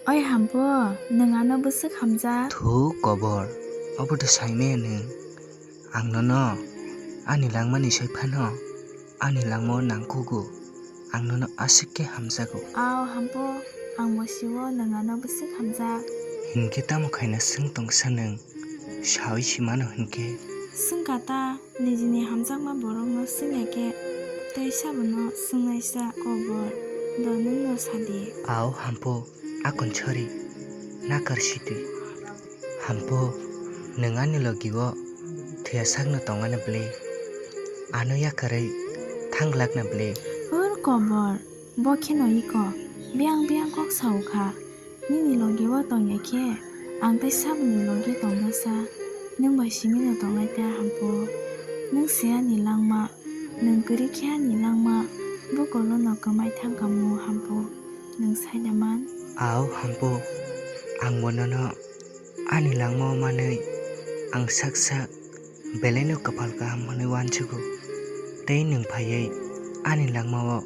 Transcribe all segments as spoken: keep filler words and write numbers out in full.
Oi Hampo, nwng ano bwswk hamjak? Thu Kobor, obo to saimaya nwng? Ang nono ani langmani sai phano ani langmao nangkugo, ang nono aswk khe hamjago. Ao Hampo, ang bo sio nwng ano bwswk hamjak. Hinkhe tamo khaina swng tongsa nwng? Sawi simano hinkhe. Swngkha ta, nijini hamjakma borokno swngya khe tei sabono swngnaisa Kobor, do nwngno sadi. Ao Hampo, akon sori, nakar sitwi. Hampo, nwng ani logi-o thwiya sakno tongana bwle? Ano yakarwi thanglakna bwle? Hur Kobor, bo kheno iko, biyang biyang kok sao kha. Nini logi-o tongya khe, ang tei saboni logi tongna sa. Nwng bai simino tongnai ta Hampo. Nwng se ani langma, nwng kwrwi khe ani langma, bukolono kwmai thangkha mu Hampo. Nwng sai da man? Ao Hampo, ang bo nono ani langmao manwi ang sak sak belaino kwpal kaham hwnwi uansugo. Tei nwng phaiwi ani langmao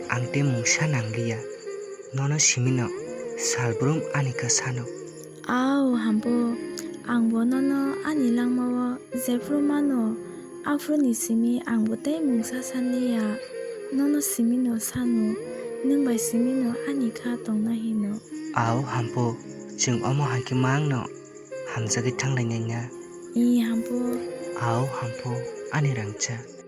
ang tei mungsa nangliya, nono simino salbrum ani kha sano. Ao Hampo, ang bo nono ani langmao jephru mano, aphuruni simi ang bo tei mungsa sanliya, nono simino sano, nwng bai simino ani kha tongna hino. Ao Hampo, chwng omo hai khe mangno hamjagwi thanglainai na? I Hampo. Ao Hampo, ani rangchak.